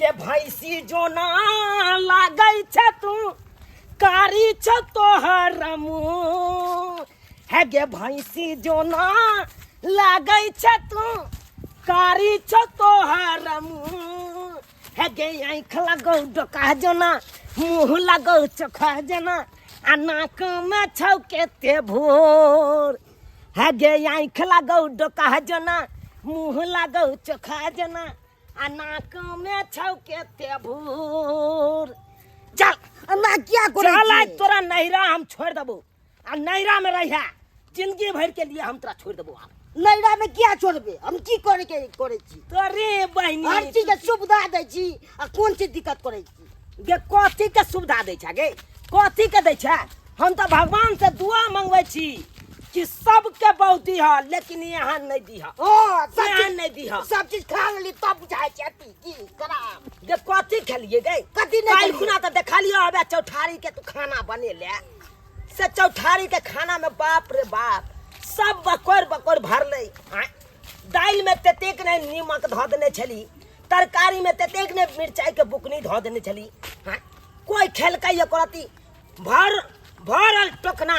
गे भैंसी जोना लागै छ तू कारी छ तोहर मुँह। हे गे भैंसी जोना लागै छ तू कारी छ तोहर मुँह। हे गे आँखि लगौ डोका जोना मुँह लगौ चोखा जोना आ नाकमे छौ केते भोर। हे गे आँखि लगौ डोका जोना मुँह लगौ चोखा जोना आ नाकमे छौ केते भोर। चल हमरा किया करै चल आज तोरा नैहरा हम छोड़ देबो आ नैहरा में रहिया जिंदगी भर के लिए हम तोरा छोड़ देबो। आब नैहरा में किया छोड़बे? हम की करे के करे छी? तोरे बहिनी हर चीज के सुविधा दै छी आ कोन चीज दिक्कत करे छी? गे कथी के सुविधा दै छै गे? कथी के दै छै? हम तऽ भगवान से दुआ मंगबै छी कि सबके बहुत दीह लेकिन यहाँ नहीं दीह। ओ, सब यहाँ चीज नहीं दीह। सब चीज खा लेली तब बुझाइ छै अथी की खराब। गे कथी खेलिए गे? कथी नहीं काल्हि खेलिए? खुना तऽ देखलियो हबे चौठारी के तू खाना बनेले से चौठारी के खाना में बाप रे बाप सब बकोर बकोर भरले। आँय, दालि में ततेक नहि नीमक धऽ देने छली, तरकारी में ततेक नहि मिरचाई के बुकनी धऽ देने छली। आँय, कोई खेलकै एको रत्ती भर भरल टोकना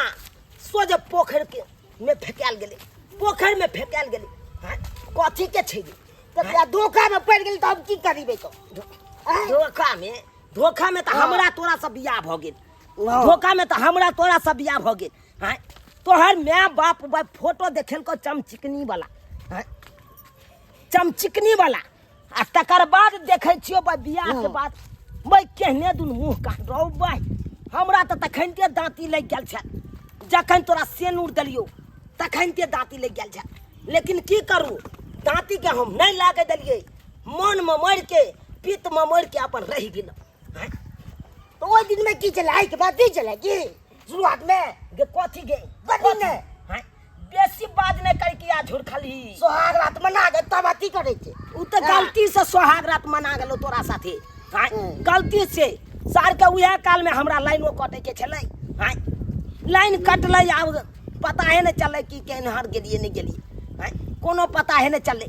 सोझ पोखरि के में फेकायल गेलै, पोखरि में फेकायल गेलै। आँय, कथी के छै गे? तऽ धोखा में पड़ि गेल तऽ हम की करीबै? तऽ आँय? धोखा में, धोखा में तऽ हाँ। हमरा तोरा से बियाह भऽ गेल। हाँ। धोखा में तऽ हमरा तोरा से बियाह भऽ गेल। आँय, तोहर my बाप बाप फोटो देखेलको चमचिकनी वाला। आँय, चमचिकनी वाला। आ तकर बाद देखै छियो बा बियाह के हाँ। बाद बै केहने दुन मुँह कान रौ बै। हमरा तऽ तखनते दाँती लागि गेल छल जखन तोरा सेनूर देलियौ तखनते दाँती लागि गेल छल। लेकिन की करू दाँती के हम नहीं लागे देलियै, मन में मरि के पित्त में मरि के अपन रहि गेलहुँ। आँय? तऽ ओहि दिन में की छलै? आइ के बाद की छलै की शुरुआत में? गे कथी गे? कथी ने? आँय? बेसी बाज नहीं कर कि आ झुरखली। सोहाग रात मना के तब अथी करै छै। उ तऽ हाँ। गलती से सोहाग रात मना गेलो तोरा साथे। आँय? हम्म। गलती से सार के उएह काल में हमरा लाइनो कटे के छलै। आँय? लाइन कटलै आब पता है नहीं चललै कि केनहर गेलियै नहीं गेलियै। आँय? कोनो पता है नहीं चललै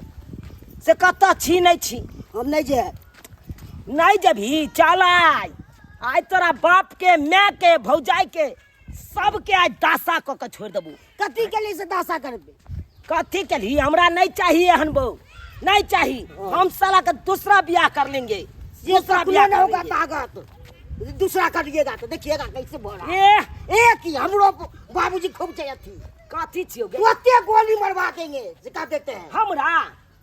से कतऽ छी नहीं छी। हम नहीं जायब। नहीं जबही चल आय। आइ तोरा बाप के my के भौजाई के सबके आज दासा कऽ के छोड़ देबू। कथी के लिए से दासा करबे? कथी के लिए? हमरा नहीं चाहिए एहन बहू, नहीं चाहिए। हम साला के दूसरा ब्याह कर लेंगे। ये दूसरा सपना ब्याह नहीं कर होगा लेंगे। ताकत दूसरा करिएगा तो देखिएगा कैसे बोला। ए एक ही हमरो बाबूजी खूब चाहिए थी। कथी छियो गे? ओते गोली मरवा देंगे जिका देते हैं। हमरा?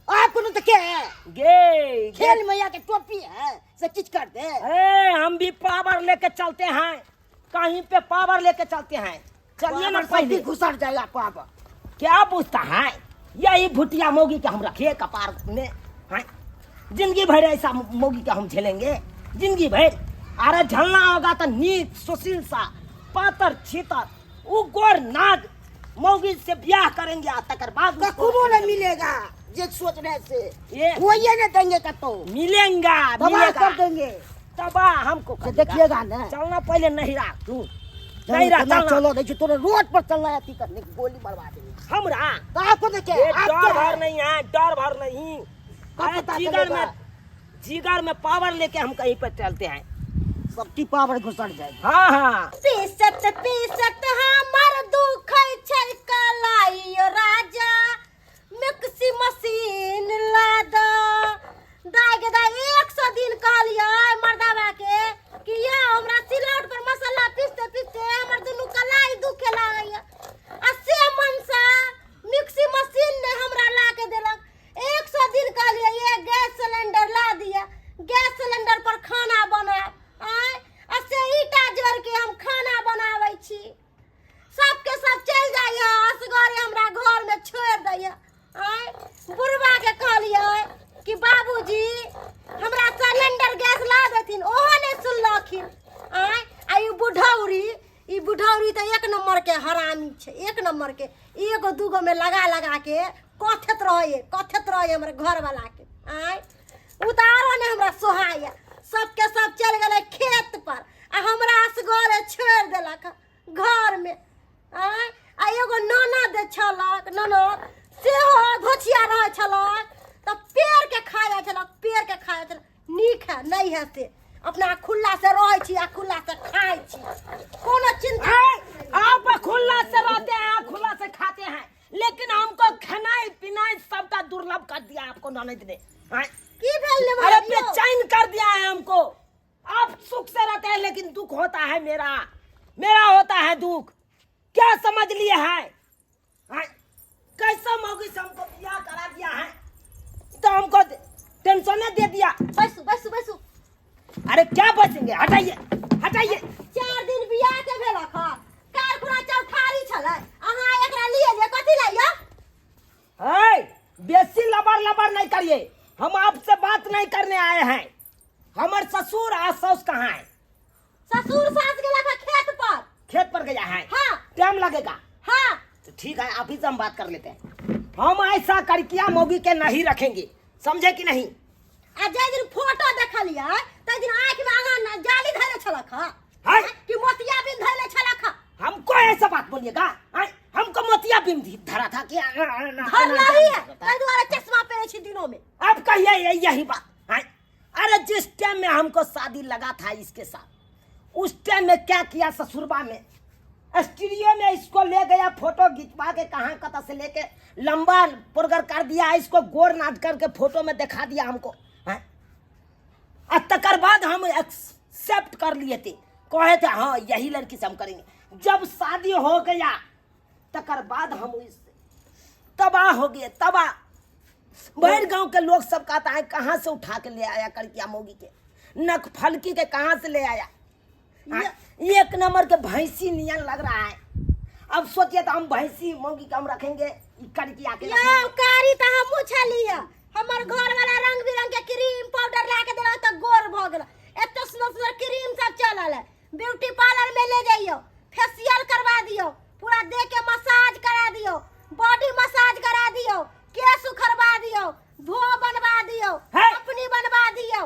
आपको तो क्या है? गे, गे। खेल मैया के टोपी है से किच कर दे। ए, हम भी पावर लेके चलते हैं, कहीं पे पावर लेके चलते हैं। चलिए ना पावर पहले। सबकी घुसर जाएगा पावर। क्या पूछता है? यही भुटिया मोगी के हम रखे कपार में हैं? जिंदगी भर ऐसा मोगी के हम झेलेंगे जिंदगी भर। अरे झलना होगा तो नीक सुशील सा पातर छीतर उगोर नाग मोगी से ब्याह करेंगे आ तकर बाद उसको कखनो नहीं मिलेगा जे सोच रहे से। ये वो ये नहीं देंगे कतो। मिलेगा, तबाह मिलेगा। कर देंगे। तबाह हमको तो कर देगा। देखिएगा ना। चलना पहले नहीं रहा तू। चलो, नहीं रहा, चलना, चलना। चलो, नहीं, तोरे रोड पर चलना है, अथी करने की गोली मरवा देंगे। हमरा? तो आपको देखिए, ये आप डर क्या भर है? नहीं है, डर भर नहीं। कब अरे पता जिगर चलेगा? में, जिगर में पावर लेके हम कहीं पर चलते हैं। सबकी पावर घुसड़ जाएगी। हाँ, हाँ। पीसत पीसत हमर दुखै छै कलाई राजा, मिक्सी मशीन ला द। दाइ गे दाइ, 100 दिन कहलियै मर्दाबा के कि यौ हमरा सिलौट पर मसाला पीसते पीसते हमर दुनू कलाई दुखे लागैया, आ से मनसा मिक्सी मशीन नहि हमरा ला के देलक। 100 दिन कहलियै ये गैस सिलेंडर ला दिया, गैस सिलेंडर पर खाना बनायब, आँय, आ से ईटा जोड़ि के हम खाना बनाबै छी। सबके सब चलि जाइए असगरे हमरा घरमे छोड़ि दैया। आँय, बुढ़बा के कहलियै कि बाबूजी हमरा सिलेंडर गैस ला देथिन, ओहो नहि सुनलखिन। आँय, आ ई बुढ़ौरी, ई बुढ़ौरी तऽ एक नम्बर के हरामी छै, एक नम्बर के। एगो दूगो में लगा लगा के कथैत रहैए, कथैत रहैए हमर घरवाला के। आँय, उ तऽ आरो नहि हमरा सोहाइए। सबके सब चलि गेलै खेत पर आ हमरा असगरे छोड़ि देलक घरमे। आँय, आ एगो ननद छलक, ननद सेहो धोछिया रहै छलक तऽ पेड़के खा जाइ छलक, पेड़के खा जाइ छलक। नीक है नहीं है से अपना खुला से रहै छी आ खुला से खाइ छी कोनो चिंता है, आप खुला से रहते हैं, खुला से खाते हैं, लेकिन हमको खानाई पिनाई सबका दुर्लभ कर दिया आपको ननद ने। हैं? की भेल ने अरे भाई यौ? बेचैन कर दिया है हमको। आप सुख से रहते हैं लेकिन दुख होता है मेरा, मेरा होता है दुख। क्या समझ लिए है? हैं? कैसा मौगी से हमको बियाह करा दिया है, तो हमको टेंशन दे दिया। बैसू बैसू बैसू। अरे क्या बचेंगे, हटाइए हटाइए। 4 दिन बियाह के भेल हँ, काल खुना चौठारी छलै, अहाँ एकरा लिए जे कथी लै यौ? है, बेसी लबर लबर नहीं करिए, हम आपसे बात नहीं करने आए हैं। हमार ससुर आ सास कहाँ है? ससुर सास गेला था खेत पर। खेत पर गया है? हाँ। टाइम लगेगा? हाँ। तो ठीक है, आप ही से हम बात कर लेते हैं। हम ऐसा करकिया मौगी के नहीं रखेंगे, समझे कि नहीं? आ जाहि दिन फोटो देखलियै ताहि दिन आँखि में अहाँ न जाली धैले छलक हँ। है? कि मोतियाबिंद धैले छलक हँ। हमको ऐसा बात बोलिएगा? हैं? हमको मोतियाबिंद धरा था कि धरला ही है, ताहि दुआरे चश्मा पहिरै छी दिनों में। अब कहिए यही बात। हैं? अरे जिस टाइम में हमको शादी लगा था इसके साथ, उस टाइम में क्या किया ससुरबा में स्टूडियो में इसको ले गया, फोटो खिंचवा के कहाँ कता से लेके लंबा पुरगर कर दिया इसको, गोर नाच करके फोटो में दिखा दिया हमको। हैं? और तकर बाद हम एक्सेप्ट कर लिए थे, कहे थे हाँ यही लड़की से हम करेंगे। जब शादी हो गया तकर बाद हम इस तबाह हो गए, तबाह। बाहर गांव के लोग सब कहता है कहाँ से उठा के ले आया करकिया मोगी के, नक फलकी के कहाँ से ले आया। हाँ, एक नंबर के भैंसी नियन लग रहा है। अब सोचिए तो हम भैंसी मोगी के हम रखेंगे करकिया के? यौ कारी तऽ हमहूँ छलियै, हमर घर वाला रंग बिरंग के क्रीम पाउडर ला के देलक तऽ गोर भऽ गेल। एते सुन्दर सुन्दर क्रीम सब चलल है, ब्यूटी पार्लर में ले जइयौ, फेशियल करवा दियौ, पूरा देह के मसाज करा दियौ, बॉडी मसाज करा दियौ, केश उखड़वा दियौ, भो बनवा दियौ, है। अपनी बनवा दियौ।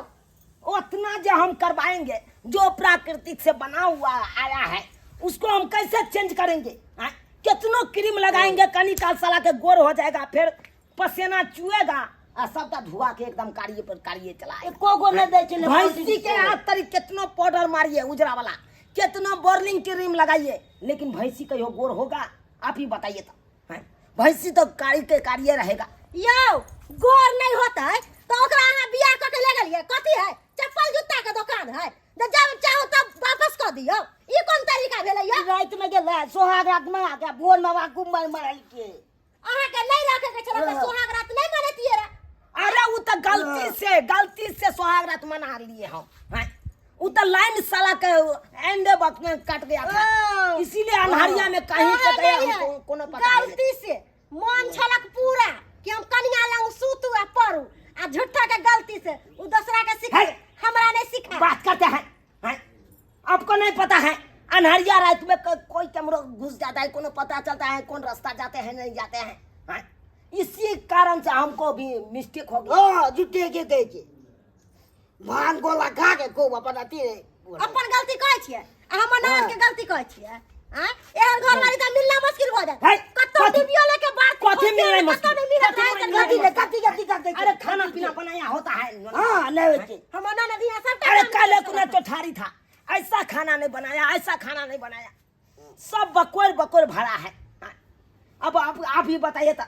उतना जो हम करवाएंगे, जो प्राकृतिक से बना हुआ आया है उसको हम कैसे चेंज करेंगे? हाँ? कितनो क्रीम लगाएंगे कनी काल साला के गोर हो जाएगा, फिर पसीना चुएगा आ सबटा धुआ के एकदम कारिये पर कारिये चला आएगा। एको गो नहि दै छलै। भैंसी के हाथ तरी कितनो पाउडर मारिए उजरा वाला, कितनो बोर्लिंग क्रीम लगाइए, लेकिन भैंसी कहियो गोर होगा? आप ही बताइए तो। हैं? भैंसी तो कारी के कारिये रहेगा। यौ गोर नहीं होता है तो ओकरा अहाँ बियाह कऽ के ले गेलियै, कथी है चप्पल जूता के दुकान है जे जब चाहो तब वापस कऽ दियौ? ई कोन तरीका भेलै यौ? राति में गेलै सोहाग रात में आके भोर में आके मर मरल के। अहाँ के नहीं रखे के छलै तऽ सोहाग रात नहीं मनैतियै रे। अरे वो तो गलती से सोहाग रात मना लिए हम। हैं? वो तो लाइन साला के एंड वक्त में कट गया था, इसीलिए अन्हारिया में कहीं कहे के गया नहीं है। हमको कोनो पता नहीं। गलती से मन छलक पूरा कि हम कनिया लंग सूतू आ पड़ू, आ झूठा के गलती से उ दोसरा के सिखा है। हमरा नहीं सिखा। बात करते हैं, हैं? आपको नहीं पता है अन्हरिया रात में कोई कमरो घुस जाता है, कोनो पता चलता है कौन रास्ता जाते हैं नहीं जाते हैं, हैं? इसी कारण से हमको भी मिस्टेक हो गया। हाँ झूठे के कहै छै भांग गोला खा के खूब अपन अथी अपन गलती कहै छियै आ हमर ननद के गलती कहै छियै? आँय, एहन घरवाली तऽ मिलना मुश्किल भऽ जायत। है, कतौ कथी- डिबियो लेके बात कथी मिलना मुश्किल? कतौ नहि मिलत। कथी रहै तऽ मिलना कथी गलती ने कथी कथी करते? अरे खाना पीना बनाया होता है। हाँ नहीं होइ छै। हमर ननद यहाँ सबटा अरे काम कल करै कुना छलै। चौठारी था, ऐसा खाना नहीं बनाया, ऐसा खाना नहीं बनाया, सब बकोर बकोर भरा है। हाँ। अब आप ही बताइए तो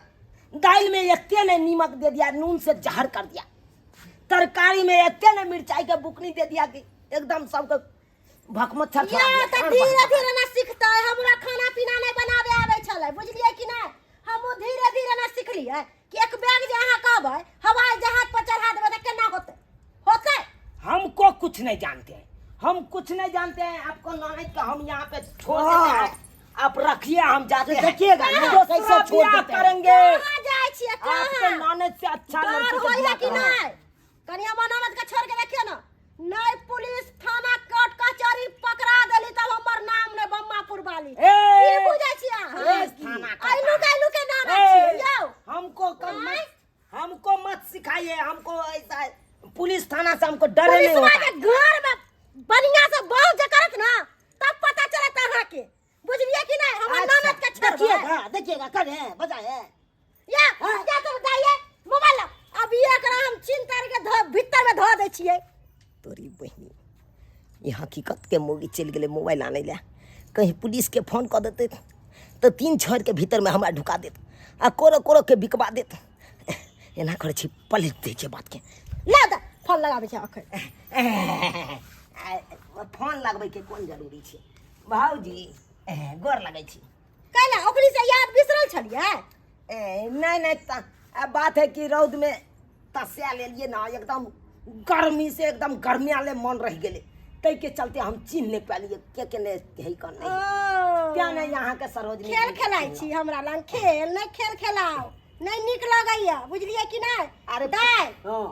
दाल में इतने ने नीमक दे दिया, नून से जहर कर दिया, तरकारी में इतने ने मिर्चाई के बुकनी दे दिया कि एकदम सबके भकमच्छर छोड़ा या दिया। तऽ कान धीरे बंद। धीरे ना सिखतै। हमरा खाना पीना नहि बनाबे आबै छलै, बुझलियै कि नहि? हमहूँ धीरे धीरे ना सिखलियै कि एक बैग जे अहाँ कहबै हवाई जहाज पर चढ़ा देबै तऽ केना होतै? होतै? हमको कुछ नहीं जानते हैं, हम कुछ नहीं जानते हैं। आपको ननद का हम यहाँ पे छोड़ देते हैं, आप रखिए, हम जाते हैं। देखिएगा ना, दूसरा कैसे छोड़ ब्याह देते हैं। करेंगे। कहाँ जाइ छियै? आपके कहाँ ननद से अच्छा डर लड़की से होइए ब्याह कि करेंगे। नहि? कनि हमर ननद के छोड़ के देखियौ ने, नहि पुलिस थाना कोर्ट कचहरी पकड़ा देली तब हमर नाम ने बम्मापुर वाली। ए! की बुझै छी अहाँ? पुलिस थाना का ऐलू गैलू के ननद ए, छियै यौ। हमको कम आँय? मत, हमको मत सिखाइए, हमको ऐसा पुलिस थाना से हमको डर नहीं पुलिसवा होता। के घर में बढ़िया से बहुत जे करत ना तब पता चलत अहाँके, बुझलियै कि नहि? हमर अच्छा, ननद के छोड़बै। देखिएगा देखिएगा करे बजाए या या तो बताइए मोबाइल लाओ। अब ये एकरा हम छीन तार के भीतर में धो दै छियै। तोरी बहिनी ई हकीकतके मौगी चलि गेलै मोबाइल आनै लए कहीं पुलिसके फोन कऽ देतै तऽ तीन छहरके भीतरमे हमरा ढुका देत आ कोरो कोरोके बिकबा देत एना करै छी पलटि दै छै बातके ला दे फोन लगाबै छै अखन फोन लगबैके कोन जरूरी छै भाउजी गोर लगै छी कैला ओकरी से याद बिसरल छलियै ए, नहीं नहीं बात है कि रौद में तस्या लेलिए ना एकदम गर्मी से एकदम गर्मिया ले मन रह गेले तै के चलते हम चिन्ह नहीं पालिए के के ने है कौन नहीं क्या नहीं यहाँ के सरोजनी खेल खेलाइ छी हमरा लग खेल नहि खेल खेलाउ नहि नीक लगैया बुझलियै कि नहि अरे दाइ हाँ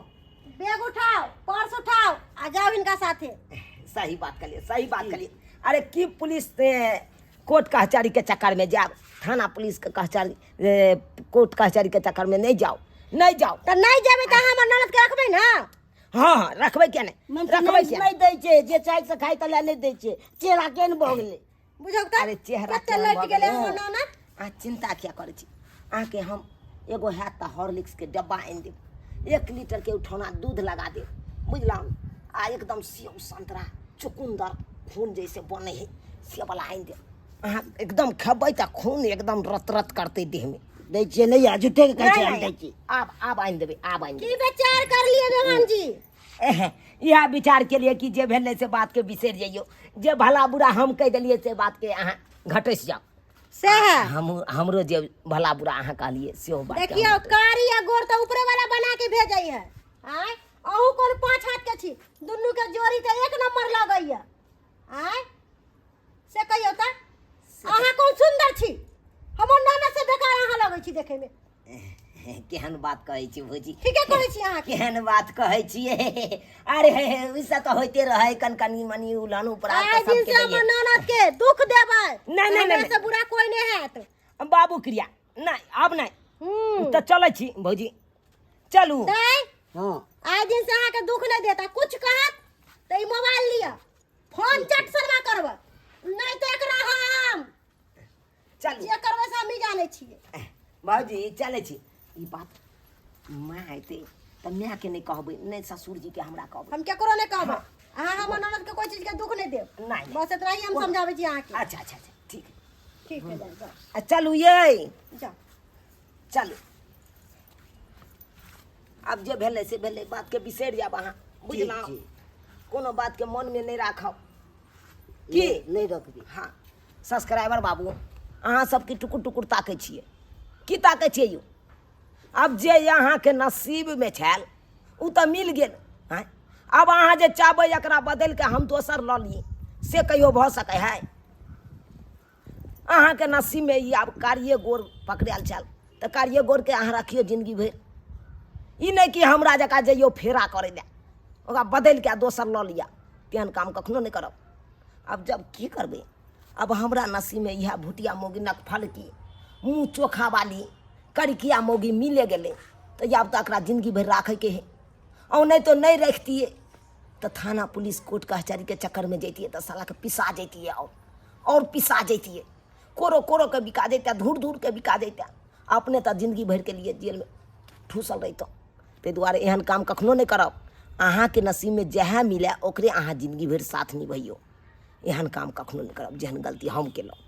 बैग उठाओ पर्स उठाओ आ जाओ इनका साथे सही बात करिए सही बात करिए अरे की पुलिस ए, कोर्ट कचहरी के चक्कर में जाओ थाना पुलिस के कचहरी ए, कोर्ट कचहरी के चक्कर में नहीं जाओ नहीं जाओ तऽ नहि जेबै तऽ अहाँ हमर ननद के रखबै ने हाँ हाँ रखबै किया नहीं मन रखबै किया नहि दै छै जे चाहे से खाइ तले नहि दै छै चेहरा केहन भऽ गेलै बुझौ तऽ अरे चेहरा कते केहन लटि भऽ गेलै गेलै? हमर ननद अहाँ चिन्ता किया करै छी अहाँके हम एगो हैत तऽ हॉर्लिक्सके डब्बा आनि देब 1 लीटरके उठौना दूध लगा देब बुझलहुँ आ एकदम सेब संतरा चुकुन्दर खून जैसे बनै है से वाला आनि देब अहाँ एकदम खेबै तऽ खून एकदम रत रत करतै देहमे दै छियै नहि आ झूठे के कहै नहि, छै हम नहि, दै छी आब आब आनि देबै आब आनि की देबै विचार करलियै देवान जी इएह विचार केलिए कि जे भेलै से बातके बिसरि जइयौ जे भला बुरा हम कहि देलियै से बातके अहाँ घटसि जाउ सएह हम हमरो जे भला बुरा अहाँ कहलियै सेहो बात देखियौ कारी आ गोर तऽ ऊपरे वाला बना के भेजै है आँय अहूँ कोन पाँच हाथ के छी दुनू के जोड़ी तऽ एक नंबर लगैया आँय से कहियौ तऽ अहाँ कोन सुन्दर छी हमर नाना से बेकार अहाँ लगै छी देखैमे केहन बात कहै छी भौजी ठीके कहै छी अहाँके केहन बात कहै छियै अरे हे हे ओहिसँ तऽ होइते रहै कन कनि मनि उलन उपरा आइ दिन से हमर ननद के दुख देबै नहि, नहि, हमरा नहि। से बुरा कोई नहि हैत बाबू क्रिया नहि आब नहि हूँ तऽ चलै छी भौजी चलू दाइ हँ आइ दिन से अहाँके दुख नहि देता कुछ कहत तऽ ई मोबाइल लिअ फोन चट शर्मा करबै नहि तऽ एकरा हम चलू जे करबै से हमही जानै छियै भौजी चलै छी ई बात माँ अयतै तऽ मायके नहि कहबै नहि ससुरजीके हमरा कहबै हम केकरो नहि कहबै अहाँ हमर ननद के कोई चीज के दुख नहि देब नहि, नहि। बस इतना ही हम समझाबै छी अहाँके अच्छा अच्छा अच्छा ठीक ठीक है जाओ जाओ आ चलू यै जाओ चलू आब जे भेलै से भेलै बातके बिसरि जायब अहाँ बुझलहुँ ठीक। कोनो बातके मनमे नहि राखब की नहि रखबै हाँ सब्सक्राइबर बाबू अहाँ सबके टुकुर टुकुर ताकै छियै की ताकै छियै यौ आब जे अहाँके नसीबमे छल ओ तऽ मिल गेल आँय आब अहाँ जे चाहबै एकरा बदलि कऽ हम दोसर लऽ ली से कहियो भऽ सकै है अहाँके नसीबमे ई आब कारिए गोर पकड़ायल छल तऽ कारिए गोरके अहाँ रखियौ जिन्दगी भरि ई नहि कि हमरा जकाँ जइयौ फेरा करै लए ओकरा बदलि कऽ दोसर लऽ लिअ तेहन काम कखनो नहि करब आब जब की करबै आब हमरा नसीबमे इएह भुटिया मौगी नकफलकी मुँह चोखा वाली करिकिया मौगी मिले गेलै तऽ आब तऽ एकरा जिन्दगी भरि राखैके हइ और नहीं तो नहीं रखतिए तऽ थाना पुलिस कोर्ट कचहरीके चक्करमे जैतिए तऽ सालाके पिसा जैतिए और पिसा जैतिए कोरो कोरोके बिका जैते धूर धूरके बिका जैते अपने तऽ जिन्दगी भरिके लिए जेलमे ठूसल रहितहुँ ताहि दुआरे एहन काम कखनो नहि करब अहाँके नसीबमे जएह मिलए ओकरे अहाँ जिन्दगी भरि साथ निभैयौ एहन काम कखनो नहि करब जेहन गलती हम केलहुँ।